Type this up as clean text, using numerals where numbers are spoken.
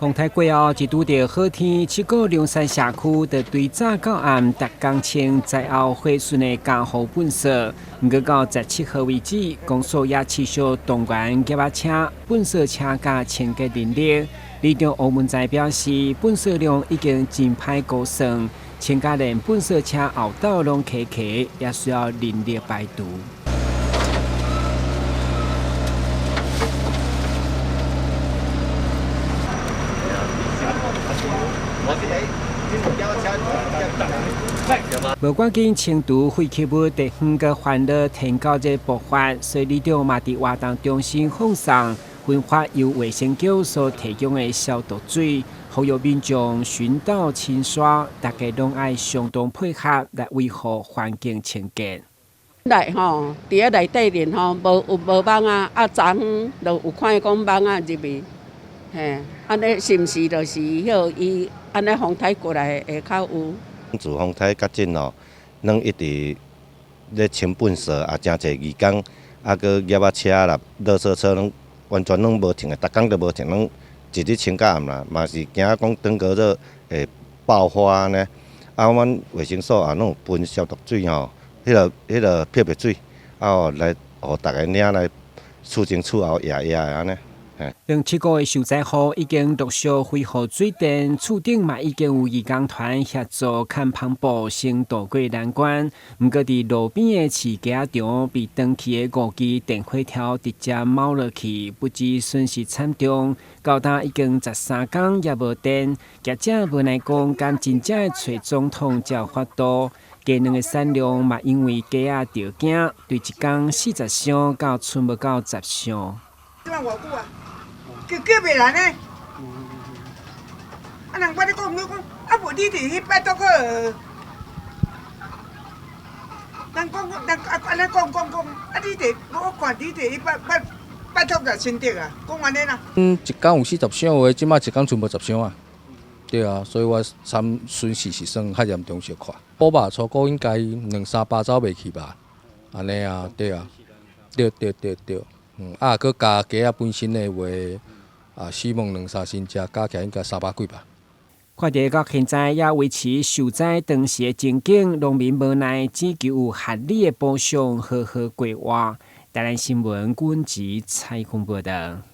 風颱過後，一拄著好天，七股龍山社區就對早到暗，逐工清災後毀損的家戶糞掃。毋過到17號為止，公所也持續動員業仔車、糞掃車佮清潔人力。里長黃文才表示，糞掃量已經真歹估算，清甲連糞掃車後斗攏卡卡，也需要人力排除。無趕緊清除廢棄物，地方閣煩惱天狗節爆發，所以里長嘛佇活動中心放送分發由衛生局所提供的消毒水，呼籲民眾循道清刷，大家攏愛相當配合來維護環境清潔。來吼，佇咧內底面吼，無有無蠓仔，啊，昨昏就有看講蠓仔入去，嘿，按呢是毋是就是彼伊按呢風颱過來會較有？自風颱較緊吼，攏一直咧清糞掃，也誠濟義工，啊，閣業仔車啦、垃圾車攏完全攏無停的，逐工都無停，攏一直清到暗啦，嘛是驚講登革熱會爆發按呢。啊，阮衛生所也攏有噴消毒水吼，彼個漂白水，啊，予來予逐家領來厝前厝後壓壓的按呢。兩七股的受災戶已經陸續恢復水電，厝頂嘛已經有義工團協助崁帆布先渡過難關。毋過佇路邊的飼雞仔場被斷去的五支電火柱直接錨落去，不止損失慘重，到今已經13工也無電。業者無奈講，敢真正會揣總統才有法度。雞卵的產量嘛因為雞仔著驚，對一工40箱到賰無夠10箱。這擺偌久啊？叫叫袂來呢？啊，人我咧講，我講，啊無你佇彼拜託個，人講人啊按呢講講講，啊你佇我看你佇彼拜拜拜託個親戚啊，講按呢啦。嗯，一工有40箱的，這擺一工賰無10箱啊。對啊，所以我參損失是算較嚴重小可。補吧，初估應該兩三百走袂去吧？按呢啊，對啊，對對對對。嗯，啊，閣加雞仔本身的話，啊，死亡兩三千隻，加起來應該300幾吧。看著到現在也維持受災當時的情景，農民無奈只求有合理的補償，好好過活。台南新聞阮子采訪報導。